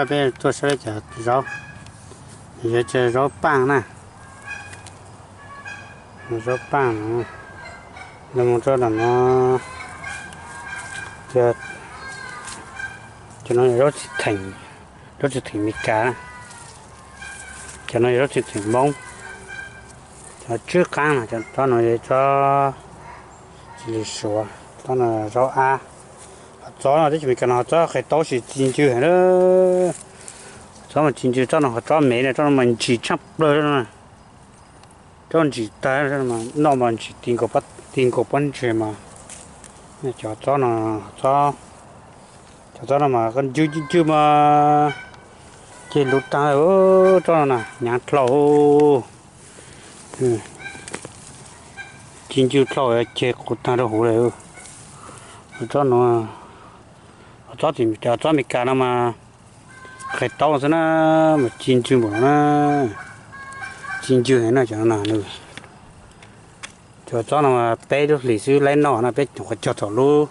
Peb tuaj saib cov zaub, yuav cov zaub paj na, zaub paj no, los mus rau nram no, cov no yog zaub txiv theem, zaub txiv theem Meskas na, cov no yog zaub txiv theem Hmoob, cov tswb qaab no, tsob no yog tsob txiv lws suav, tsob no zaub ab. Hov txob no teb chaws Amelikas no hov txob qe taub tsis txi ncw heev na. Txob mas txi ncw, tsob no hov txob me na, tsob no mas ntsim tshaj plaws no. Tsob ntsim tag, noj mas ntsim ti nkaus pob ntseg mas. Cov txob no, cov txob no mas ncw ncw ncw mas ceg lug taag, tsob no na hnyav dlhau. Ci ncw dlhau ceg qus taag rau huv lawm. Tsob no, tsob tim cov tsob Amelikas no mas qe taub xwb na, mas ci ncw npaum no na, ci ncw heev na cov no na. Cov tsob no mas peb lub hlis xwb laib noj na, peb nyuam qhuav cog thaum lub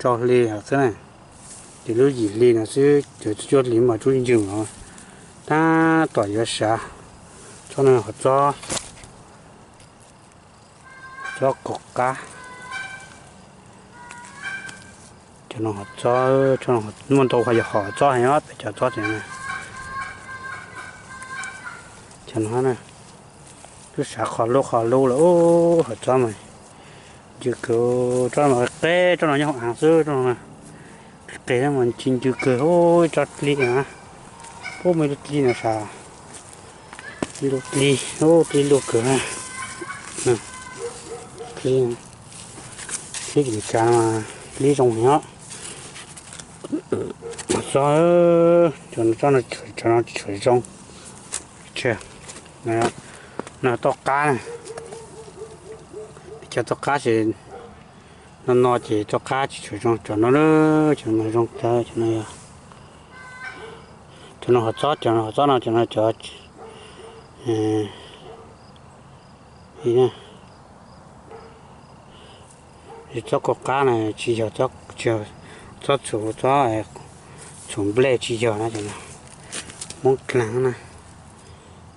rau hli xwb na, ces lub yim hli no xwb, cov cuaj hli mas tsub ncw no, tab tom yuav sav. Tsob no hov txob, tsob kaum qab. Cov no hov txob, muaj ntau qhov yog hov txob heev os, peb cov txob ces, cov no na, twb sav qhov lub qhov lub lawm, hov txob mas ncw kawg, tsob no mas qe, tsob no nyob hauv aav xwb, tsob no qe mas ci ncw kawg, ib tsob dlib na, pub muaj ib lub dlib no sav, ib lub dlib, ib dlib luaj kawg, dlib, dlib Amelikas mas dlib zoo heev os. Tsob, tsob no tshwm zoo, no toj qab na, cov toj qab ces no no ces toj qab tsis tshwm zoo, cov no, cov no zoo tag, cov no, cov no hov txob, cov no hov txob no, cov no cov tsob kaum qab na tsis yog, tsis yog txhob txhuv, txhob txhuv nplej tsis yog na, cov no Moob Dlaag na.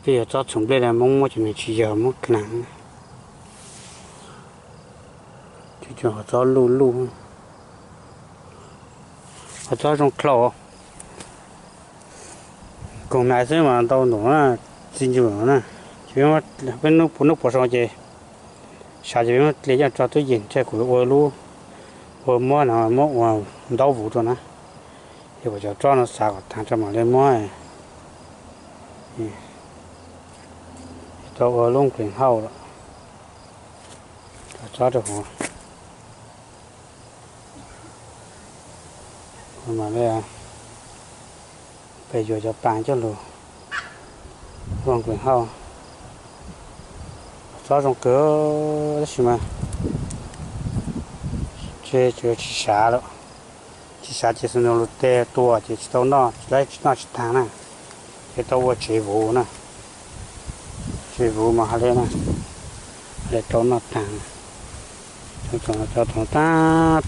Twb yog txhob txhuv nplej na, Moob muab cov no tsis yog, Moob Dlaag na. Cov tsob luj luj, hov txob zoo dlhau. Koom nais xwb mas ntau ntum na, txi ncw na. Ces peb hnub puas sau ces sav ces peb muab dle coj tso tub yees tseg kuv ua lub, ua muab no muab ua ntaub vuv rau na. Ces kuv cov tsob no xav kom taag tso mam li muab tau ua lub nqes hauj lawm. Cov tsob rau huv mam li peb yuav cov paas coj lug ua nqes hauj. Tsob zoo kawg tab sis mas tsis sav lawm. Tsis sav ces xu nus lug tes tua ces tsis tau noj, tsis laib noj tsis taag na. Ces tau ua tsev vuv na, tsev vuv mas hab li na, hab li tau noj taag. Cov tod tab tom thawv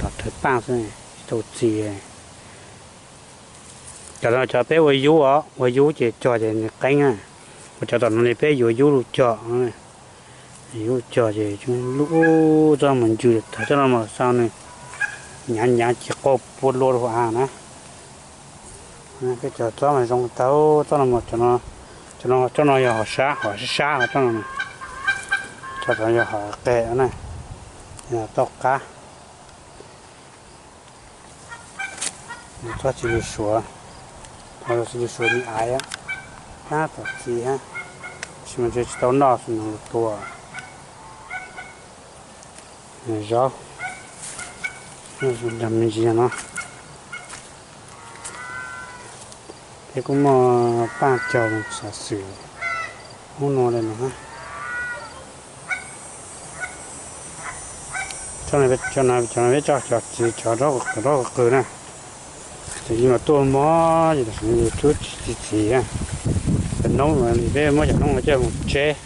paaj xwb, tsis tau txi. Cov no cov peb ua yub os, ua yub ces cog ces nws qeeb na. Ua cov tom no ne peb yuav yub lug cog, yub lug cog ces lub ub txob mus ncw tag, tsob no mas xav nws hnyav hnyav ces qau puab luaj rau hauv av na. Peb cov tsob mas zoo tag, tsob no, tsob no yog hom sab, hom sab sab tsob no, cov tod yog hom qe na, yog toj qab. Tsob txiv lws suav, txiv lws suav me aiv, tab tom txi hab, tab sis mas ntshe tsis tau noj xwb no lug tua. Zaub, me ntsis no. Peb kuj muaj paaj cog xov xwm hnub nua li no. Cov no peb cog cov txiv cov zaub qw qw na. Ces yus mas tuaj mob ces tam sim no yus tub tsis txi txiv na. Cov noob, peb muab cov noob no coj mus tseb,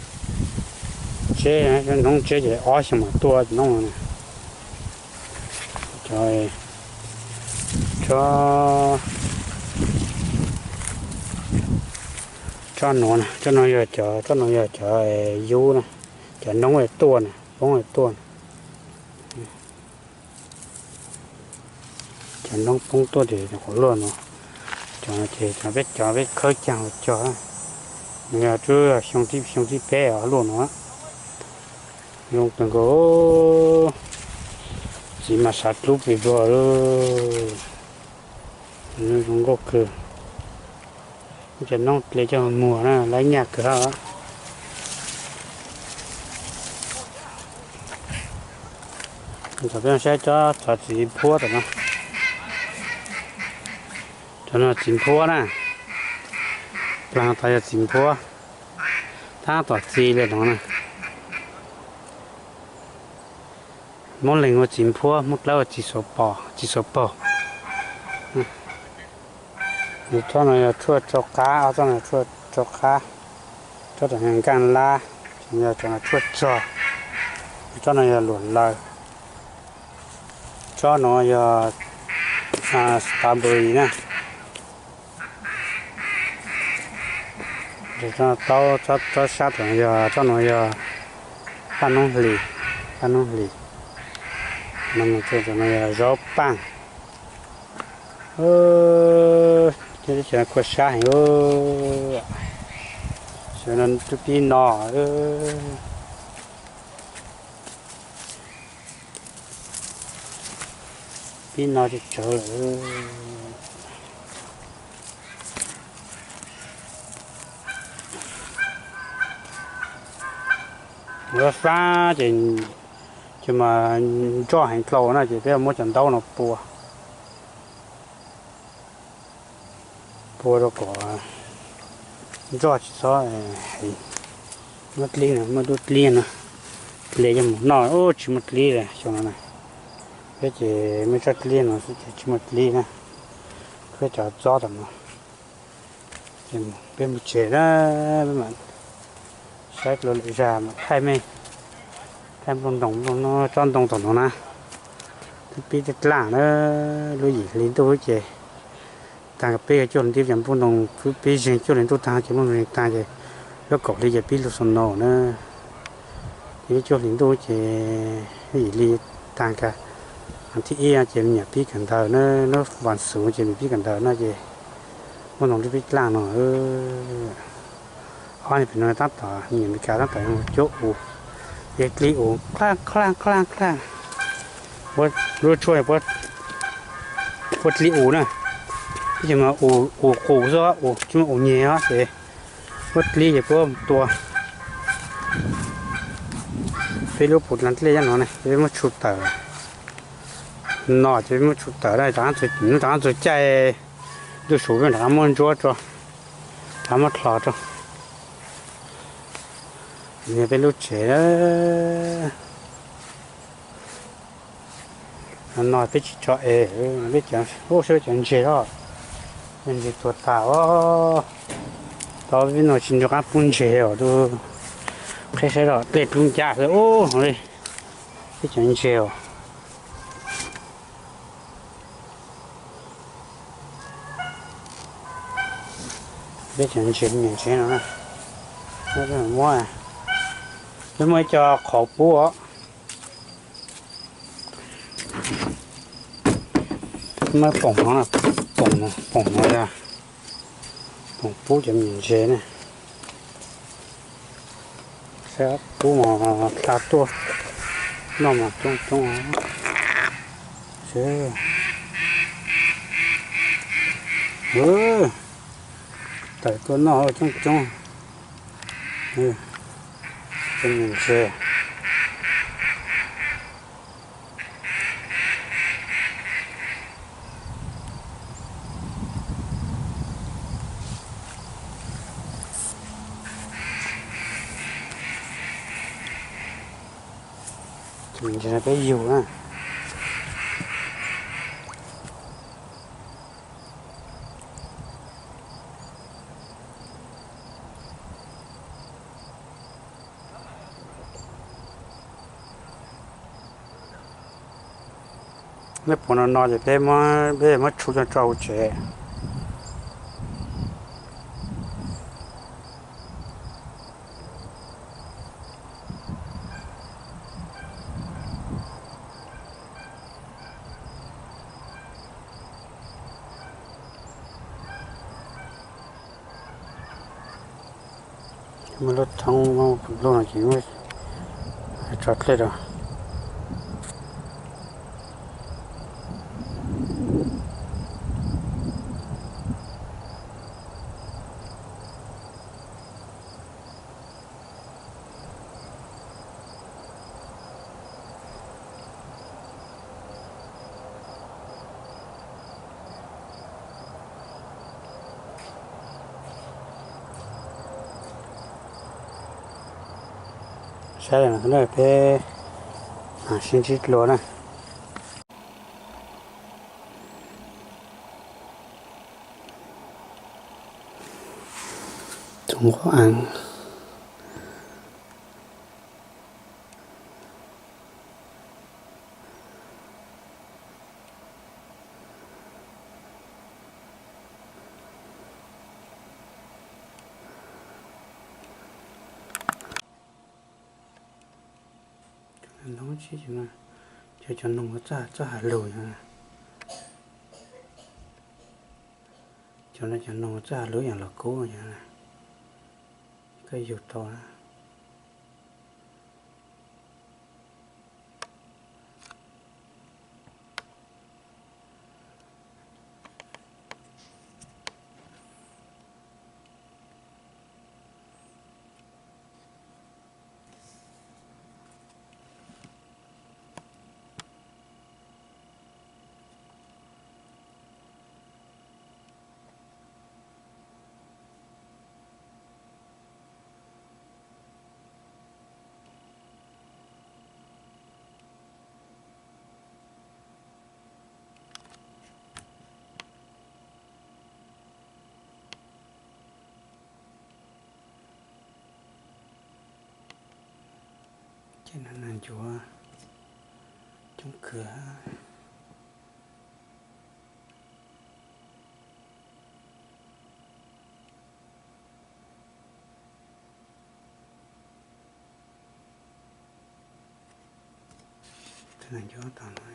tseb, noob tseb ces ob xyoos mam tua cov noob no. Cov, cov Tsob nuav, tsob nuav yog cov, tsob nuav yog cov yub na, cov noob tuaj na, poob tuaj na. Cov noob poob tuaj ces qhuav luaj no. Cov no ces cov peb, cov peb khawb caag ua cog. Nws yog tswb xyoo thib, xyoo thib peb luaj no. Zoo kawg nkaus. Txiv mas sav dlub plig vog lawm. Zoo nkauj kawg. Cov noob ple coj muag na, lab nyaj kawg hab. Thaum peb saib cov txiv nphuab tom no, cov no txiv nphuab na, plaag tod yog txiv nphuab, tab tom txi li no na. Moob Leeg ua txiv nphuab, Moob Dlawb ua txiv xuav pos, txiv xuav paug. Tsob no yog tshuaj tsau qab, ob tsob no tshuaj tsau qab. Tsob tom no nkaaj lab, yog tshuaj tsog. Tsob no yog luam laws. Tsob no yog strawberry na. Tsob sab tom no yog, tsob no yog paj noob hlis, paj noob hlis. No yog zaub paaj. Teb chaws kua sab heev, sawv no twb pib no, pib no tsawg tsawg lawm. Ua fab ces, ces mas nroj heev dlhau na ces peb muab cov ntaub no pua, pua rau kom nroj tsis txhob heev. Muab dlib no, muab lub dlib no ple coj mus noj, tsis muaj dlib li xyoo no na. Peb ces muaj tsob dlib no xwb ces tsis muaj dlib na. Peb cov txob tom no. Peb mus tsev na, peb mam saib dlua lwm zag mam thaij mej, thaij nplooj ntoos, tsob ntoo tom no na. Twb pib dlaaj na, lub yim hli ntuj ces taag, peb cuaj hli ntuj ces nplooj ntoos, peb zeeg cuaj hli ntuj taag ces nplooj ntoos zeeg taag ces lub kaum hli ces pib lug snow na. Ces lub cuaj hli ntuj ces lub yim hli taag kag, thib ib ces me nyuam pib kawm ntawv na, lub vas xuv ces me pib kawm ntawv no ces nplooj ntoos twb pib dlaaj no. Ob niag pem no tab tom, me nyuam Amelikas tab tom cuab us, yog dlib us, dlaaj dlaaj dlaaj. Lub tshuaj puab dlib us na, ib tug mas us qus xwb, tsis muaj us nyeg os ces puab dlib ces puab tua. Peb lub pum dlaag dlej nyob no ne, peb muab tshu tawm no ces peb muab tshu tawm na, rov qab txug caij ntuj su peb rov qab muab ntsuab tso, rov qab muab dlho tso. Peb lub tsev no peb tsis tso es, peb cov, ub, saib cov ntses os, ntses tuag tag os. Tau peb no tsis nco qab pub ntses os, qheb saib os, dlej dlub ncab xwb ub li. Peb cov ntses os. Peb cov ntses, me nyuam ntses no, muab, peb muaj ib co qhauv pub os. Muab poom no, poom no, poom no yog poom pub cov me nyuam ntses ne. Saib pub mas dlha tuaj, noj mas coob coob. Tawm tuaj noj coob coob. Cov me nyuam ntses. Tus ntses no peb yug na. Neb puas no no ces peb, peb muab tshu coj tso hauv tsev. Muaj lub thoob, muaj lub no ces muab tso dlej rau. Saib no peb sib ntsib dlua na. Tus nquab eev. Cov no, cov, cov noog txoj, txoj hav lug no. Cov no cov noog txoj hav lug yog los kub, koj yug tau. Ces no nas ncuav coob kawg. Tus nas ncuav tom no.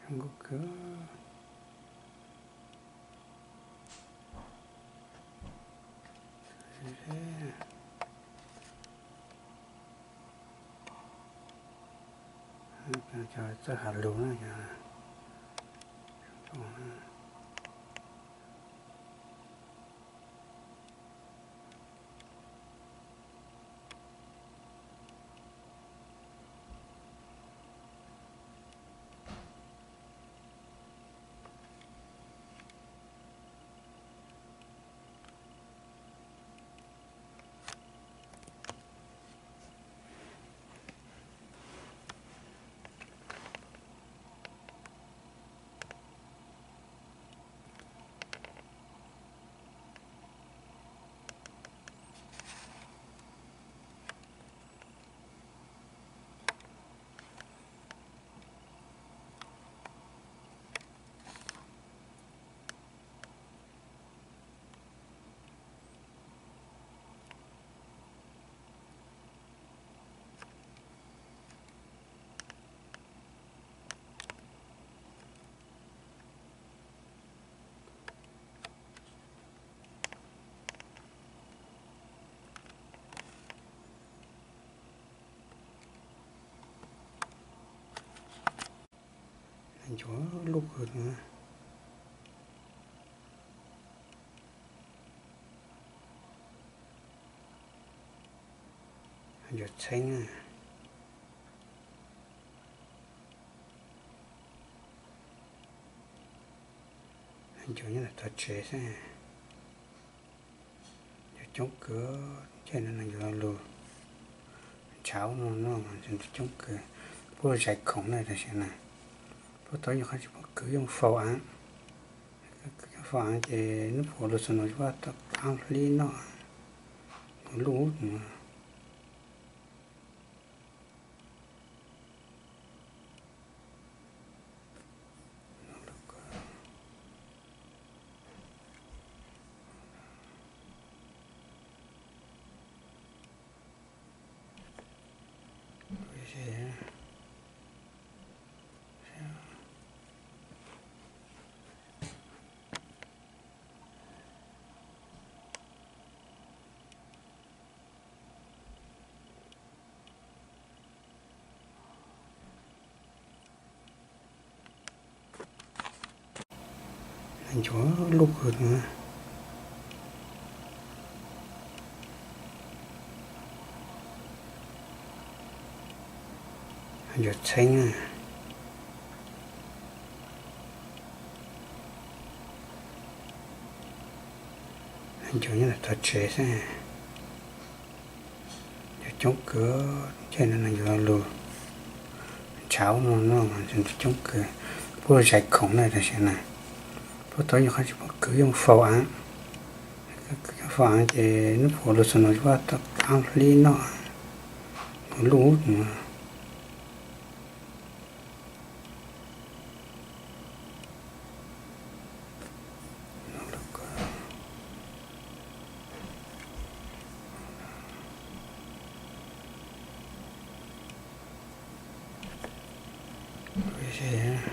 Zoo nkauj kawg. Cov txoj hav lug na. Ncuav luj kawg no. Ncuav txheeb, ncuav nyob tom tsev xwb. Ncuav coob kawg, caij no ncuav lug ntshav no no, ncuav coob kawg. Puab zais khoom na tam sim na, puab tau nyuag qhov tsis paub kwv yooj fau av, kwv yooj fau av ces nub puas lug xwb no tsis paub tau qaab hlib noj, ua luj no. Ncuav luj kawg, ncuav txheeb, ncuav nyob tom tsev xwb. Ncuav coob kawg, caij no ncuav lug ntshav no no, ncuav coob kawg. Puab zais khoom na tam sim na, puab tau nyuag qhov tsis paub kwv yooj fau av, kwv yooj fau av ces nub puas lug xwb no tsis paub tau qaab hlib noj, ua luj no. Ua si,